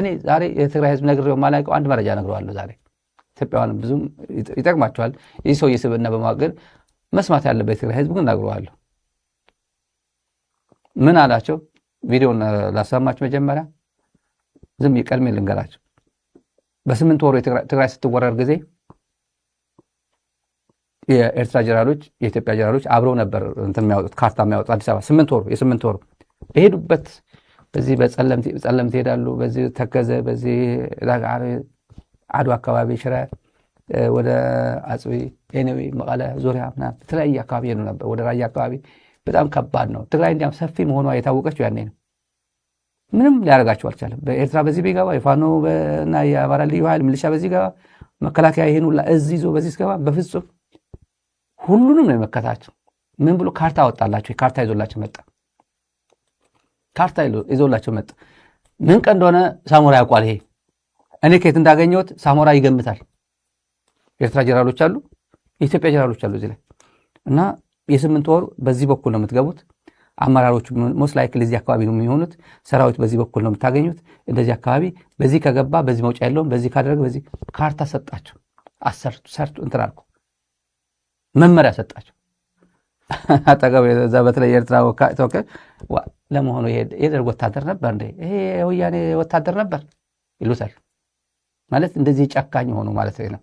እኔ ዛሬ የትግራይ ህዝብ ነግሬው የማላውቀው አንድ መረጃ ነግረዋለሁ። ዛሬ ኢትዮጵያውያን ብዙም ይጠቅማቸዋል። ይህ ሰው የስብዕና በማወቅ ግን መስማት ያለበት የትግራይ ህዝብ ግን ነግረዋለሁ። ምን አላቸው? ቪዲዮን ላሰማችሁ። መጀመሪያ ዝም ቀድሜ ልንገራቸው። በ8 ወሩ ትግራይ ስትወረር ጊዜ የኤርትራ ጀነራሎች የኢትዮጵያ ጀነራሎች አብረው ነበር እንትን የሚያወጡት፣ ካርታ የሚያወጡት አዲስ አበባ። 8 ወሩ፣ የ8 ወሩ በሄዱበት በዚህ በጸለምት ይሄዳሉ፣ በዚህ ተከዘ፣ በዚህ አድዋ አካባቢ፣ ሽረ፣ ወደ አጽቢ፣ anyway መቀለ ዙሪያ ምናምን የተለያየ አካባቢ ሄዱ ነበር። ወደ ራያ አካባቢ በጣም ከባድ ነው። ትግራይ እንዲያም ሰፊ መሆኗ የታወቀችው ያኔ ነው። ምንም ሊያደርጋቸው አልቻለም። በኤርትራ በዚህ ቢገባ፣ የፋኖ እና የአማራ ልዩ ኃይል ሚሊሻ በዚህ ገባ፣ መከላከያ ይሄን ሁላ እዚህ ይዞ በዚህ ሲገባ በፍጹም ሁሉንም ነው የመከታቸው። ምን ብሎ ካርታ አወጣላቸው? ካርታ ይዞላቸው መጣ። ካርታ ይዞላቸው መጣ። ምን ቀን እንደሆነ ሳሞራ ያውቋል። ይሄ እኔ ከየት እንዳገኘሁት ሳሞራ ይገምታል። የኤርትራ ጀነራሎች አሉ፣ የኢትዮጵያ ጀነራሎች አሉ እዚህ ላይ። እና የ8 ወር በዚህ በኩል ነው የምትገቡት። አመራሮቹ most likely እዚህ አካባቢ ነው የሚሆኑት። ሰራዊት በዚህ በኩል ነው የምታገኙት። እንደዚህ አካባቢ በዚህ ከገባ በዚህ መውጫ የለውም፣ በዚህ ካደረገ በዚህ። ካርታ ሰጣቸው። አሰርቱ ሰርቱ እንትን አልኩ፣ መመሪያ ሰጣቸው። አጠገብ እዛ በተለይ የኤርትራ ተወካይ ለመሆኑ የደርግ ወታደር ነበር እንዴ? ይሄ የወያኔ ወታደር ነበር ይሉታል። ማለት እንደዚህ ጨካኝ ሆኑ ማለት ነው።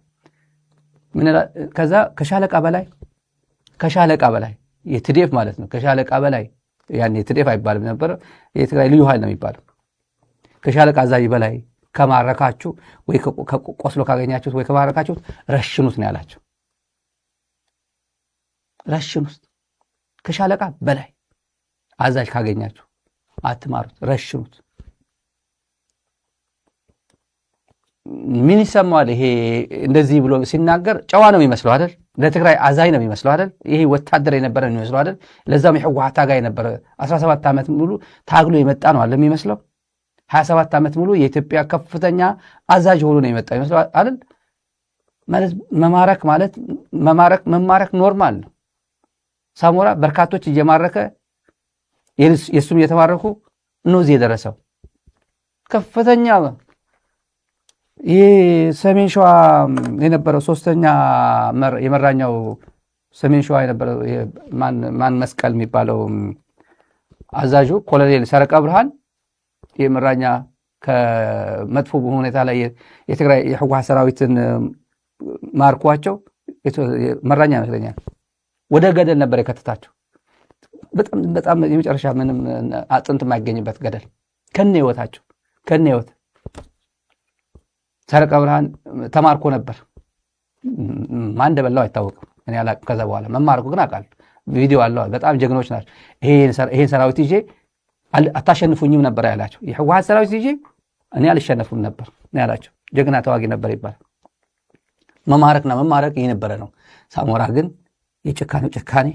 ከዛ ከሻለቃ በላይ የ TDF ማለት ነው። ከሻለቃ በላይ፣ ያኔ TDF አይባልም ነበር፣ የትግራይ ልዩ ኃይል ነው የሚባለው። ከሻለቃ አዛዥ በላይ ከማረካችሁ ወይ ቆስሎ ካገኛችሁት ወይ ከማረካችሁት ረሽኑት ነው ያላቸው። ረሽኑት። ከሻለቃ በላይ አዛዥ ካገኛችሁ አትማሩት፣ ረሽኑት። ምን ይሰማዋል? ይሄ እንደዚህ ብሎ ሲናገር ጨዋ ነው የሚመስለው አይደል? ለትግራይ አዛኝ ነው የሚመስለው አይደል? ይሄ ወታደር የነበረ ነው የሚመስለው አይደል? ለዛም የህወሓት ታጋይ የነበረ፣ 17 ዓመት ሙሉ ታግሎ የመጣ ነው አለ የሚመስለው። 27 ዓመት ሙሉ የኢትዮጵያ ከፍተኛ አዛዥ ሆኖ ነው የመጣው ይመስለው አይደል? ማለት መማረክ ማለት መማረክ መማረክ normal ነው። ሳሞራ በርካቶች እየማረከ የእሱም እየተማረኩ ነው እዚህ የደረሰው። ከፍተኛ ይህ ሰሜን ሸዋ የነበረው ሶስተኛ የመራኛው ሰሜን ሸዋ የነበረው ማን መስቀል የሚባለው አዛዡ ኮሎኔል ሰረቀ ብርሃን የመራኛ ከመጥፎ ሁኔታ ላይ የትግራይ የህወሓት ሰራዊትን ማርኳቸው መራኛ ይመስለኛል ወደ ገደል ነበር የከተታቸው። በጣም በጣም የመጨረሻ ምንም አጥንት የማይገኝበት ገደል ከነ ህይወታቸው ከነ ህይወት። ሰረቀ ብርሃን ተማርኮ ነበር። ማን እንደበላው አይታወቅም። እኔ አላቅም። ከዛ በኋላ መማረኩ ግን አውቃለሁ። ቪዲዮ አለው። በጣም ጀግኖች ናቸው። ይሄን ሰራዊት ይዤ አታሸንፉኝም ነበር ያላቸው። የህወሓት ሰራዊት ይዤ እኔ አልሸነፍም ነበር ያላቸው። ጀግና ተዋጊ ነበር ይባላል። መማረክና መማረክ ይሄ ነበረ ነው። ሳሞራ ግን የጭካኔው ጭካኔ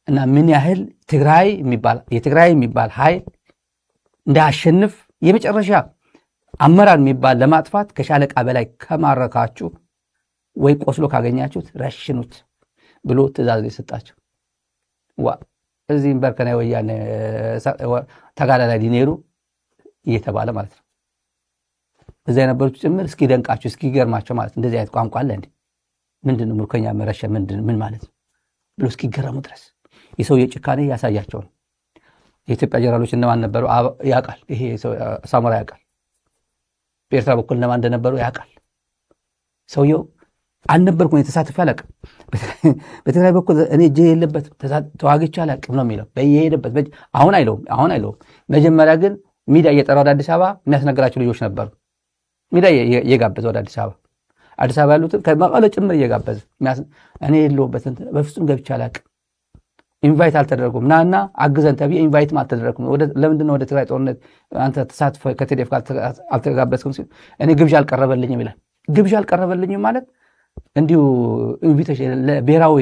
እና ምን ያህል ትግራይ የሚባል የትግራይ የሚባል ኃይል እንዳያሸንፍ የመጨረሻ አመራር የሚባል ለማጥፋት ከሻለቃ በላይ ከማረካችሁ ወይ ቆስሎ ካገኛችሁት ረሽኑት ብሎ ትእዛዝ የሰጣቸው። ዋ እዚህም በርከና ወያኔ ተጋዳላይ ዲኔሩ እየተባለ ማለት ነው። እዛ የነበሩት ጭምር እስኪደንቃቸው እስኪገርማቸው ማለት እንደዚህ አይነት ቋንቋ አለ እንዴ? ምንድን ነው ምርኮኛ መረሸን ምንድን ምን ማለት ነው ብሎ እስኪገረሙ ድረስ የሰው የጭካኔ ያሳያቸው ነው። የኢትዮጵያ ጀነራሎች እነማን ነበሩ ያውቃል። ይሄ ሳሞራ ያውቃል። በኤርትራ በኩል እነማን እንደነበሩ ያውቃል። ሰውየው አልነበርኩም የተሳትፌ አላውቅም። በትግራይ በኩል እኔ እጄ የለበትም፣ ተዋግቼ አላውቅም ነው የሚለው። በየሄደበት አሁን አይለውም፣ አሁን አይለውም። መጀመሪያ ግን ሚዲያ እየጠራ ወደ አዲስ አበባ የሚያስነግራቸው ልጆች ነበሩ። ሚዲያ እየጋበዘ ወደ አዲስ አበባ፣ አዲስ አበባ ያሉትን ከመቀለ ጭምር እየጋበዘ እኔ የለሁበትም፣ በፍጹም ገብቼ አላውቅም። Invite አልተደረኩም። ናና አግዘን ተብዬ invite ም አልተደረኩም። ለምንድን ነው ወደ ትግራይ ጦርነት አንተ ተሳትፈህ ከ TDF ጋር አልተጋበዝክም ሲል እኔ ግብዣ አልቀረበልኝም ይላል። ግብዣ አልቀረበልኝም ማለት እንዲሁ invitation ለብሔራዊ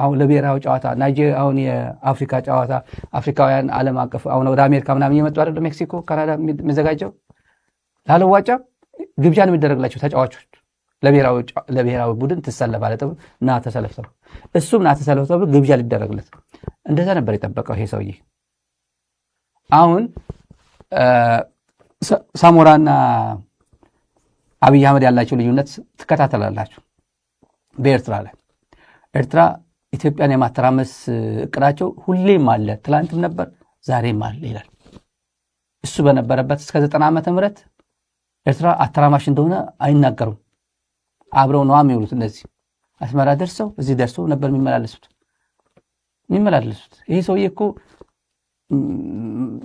አሁን ለብሔራዊ ጨዋታ ናይጄሪያ፣ አሁን የአፍሪካ ጨዋታ አፍሪካውያን ዓለም አቀፍ አሁን ወደ አሜሪካ ምናምን እየመጡ አይደለም፣ ሜክሲኮ፣ ካናዳ የሚዘጋጀው ለዓለም ዋንጫ ግብዣ ነው የሚደረግላቸው ተጫዋቾች። ለብሔራዊ ቡድን ትሰለፋለህ ተብሎ ና ተሰለፍ ተብሎ እሱም ና ተሰለፍ ተብሎ ግብዣ ሊደረግለት እንደዛ ነበር የጠበቀው ይሄ ሰውዬ። አሁን ሳሞራና አብይ አህመድ ያላቸው ልዩነት ትከታተላላችሁ። በኤርትራ ላይ ኤርትራ ኢትዮጵያን የማተራመስ እቅዳቸው ሁሌም አለ፣ ትላንትም ነበር ዛሬም አለ ይላል። እሱ በነበረበት እስከ 90 ዓመተ ምህረት ኤርትራ አተራማሽ እንደሆነ አይናገሩም። አብረው ነዋ የሚውሉት። እነዚህ አስመራ ደርሰው እዚህ ደርሰው ነበር የሚመላለሱት። ይሄ ሰውዬ እኮ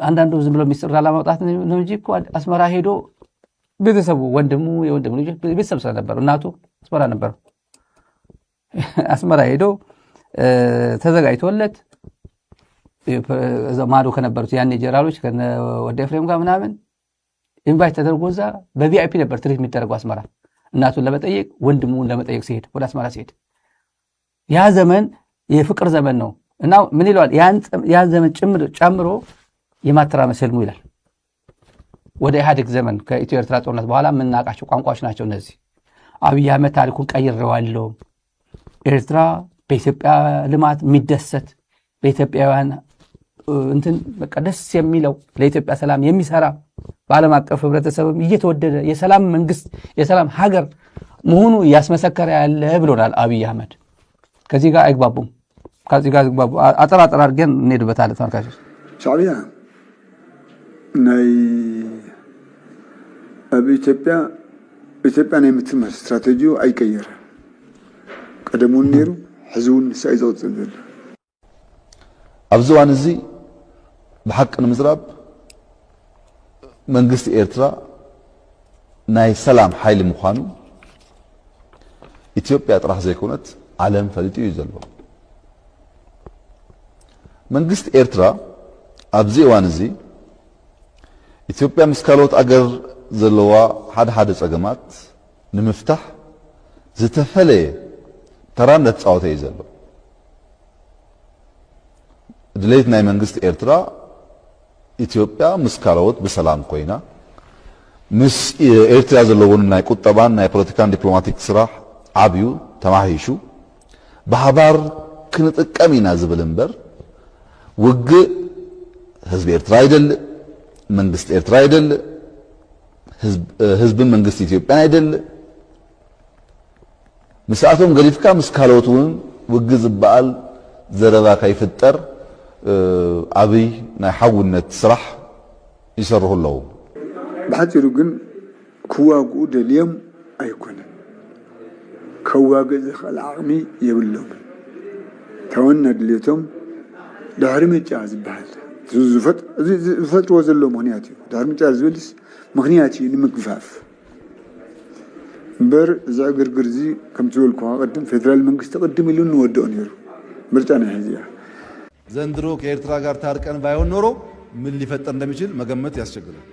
አንዳንዱ ዝም ብሎ ሚስጥር ላለማውጣት ነው እንጂ እኮ አስመራ ሄዶ ቤተሰቡ ወንድሙ የወንድሙ ልጅ ቤተሰብ ስለነበሩ እናቱ አስመራ ነበሩ። አስመራ ሄዶ ተዘጋጅቶለት ማዶ ከነበሩት ያኔ ጀነራሎች ከነ ወደ ኤፍሬም ጋር ምናምን invite ተደርጎ እዛ በ VIP ነበር treat የሚደረገው አስመራ እናቱን ለመጠየቅ ወንድሙን ለመጠየቅ ሲሄድ ወደ አስመራ ሲሄድ ያ ዘመን የፍቅር ዘመን ነው። እና ምን ይለዋል? ያን ዘመን ጨምሮ የማተራመስ ህልሙ ይላል። ወደ ኢህአዴግ ዘመን ከኢትዮ ኤርትራ ጦርነት በኋላ የምናውቃቸው ቋንቋዎች ናቸው እነዚህ። አብይ አህመድ ታሪኩን ቀይሬዋለሁ፣ ኤርትራ በኢትዮጵያ ልማት የሚደሰት በኢትዮጵያውያን እንትን በቃ ደስ የሚለው ለኢትዮጵያ ሰላም የሚሰራ በዓለም አቀፍ ህብረተሰብም እየተወደደ የሰላም መንግስት የሰላም ሀገር መሆኑ እያስመሰከረ ያለ ብሎናል አብይ አህመድ። ከዚህ ጋር አይግባቡም። ከዚህ ጋር አይግባቡ። አጠር አጠር አድርገን እንሄድበታለን ተመልካቾች። ሻዕብያ ናይ ኣብ ኢትዮጵያ ኢትዮጵያ ናይ ምትምር ስትራቴጂው ኣይቀየረን። ቀደም እውን ነይሩ፣ ሕዚ እውን ንሳ እዩ ዝቕፅል ዘሎ። ኣብዚ እዋን እዚ ብሓቂ ንምዝራብ መንግስቲ ኤርትራ ናይ ሰላም ሓይሊ ምዃኑ ኢትዮጵያ ጥራሕ ዘይኮነት ዓለም ፈሊጡ እዩ ዘሎ። መንግስቲ ኤርትራ ኣብዚ እዋን እዚ ኢትዮጵያ ምስ ካልኦት ኣገር ዘለዋ ሓደ ሓደ ፀገማት ንምፍታሕ ዝተፈለየ ተራ እንዳተፃወተ እዩ ዘሎ። ድሌት ናይ መንግስቲ ኤርትራ ኢትዮጵያ ምስ ካልኦት ብሰላም ኮይና ምስ ኤርትራ ዘለውን ናይ ቁጠባን ናይ ፖለቲካን diplomatic ስራሕ ዓብዩ ተማሂሹ ብሓባር ክንጥቀም ኢና ዝብል እምበር ውግእ ህዝቢ ኤርትራ አይደል፣ መንግስት ኤርትራ አይደል፣ ህዝብን መንግስት ኢትዮጵያን አይደል። ምስኣቶም ገሊፍካ ምስ ካልኦት እውን ውግእ ዝበሃል ዘረባ ከይፍጠር ዓብይ ናይ ሓውነት ስራሕ ይሰርሑ ኣለዉ። ብሓፂሩ ግን ክዋግኡ ደልዮም ኣይኮነን፣ ከዋግእ ዝኽእል ዓቕሚ የብሎምን። ተወና ድሌቶም ድሕሪ ምርጫ ዝበሃል ዝፈጥርዎ ዘሎ ምክንያት እዩ። ድሕሪ ምርጫ ዝብልስ ምክንያት እዩ ንምግፋፍ እምበር እዚ ዕግርግር እዚ ከም ዝበልኩ ቅድም ፌደራል መንግስቲ ቅድም ኢሉ ንወድኦ ነይሩ ምርጫ ናይ ሕዚ እያ። ዘንድሮ ከኤርትራ ጋር ታርቀን ባይሆን ኖሮ ምን ሊፈጠር እንደሚችል መገመት ያስቸግራል።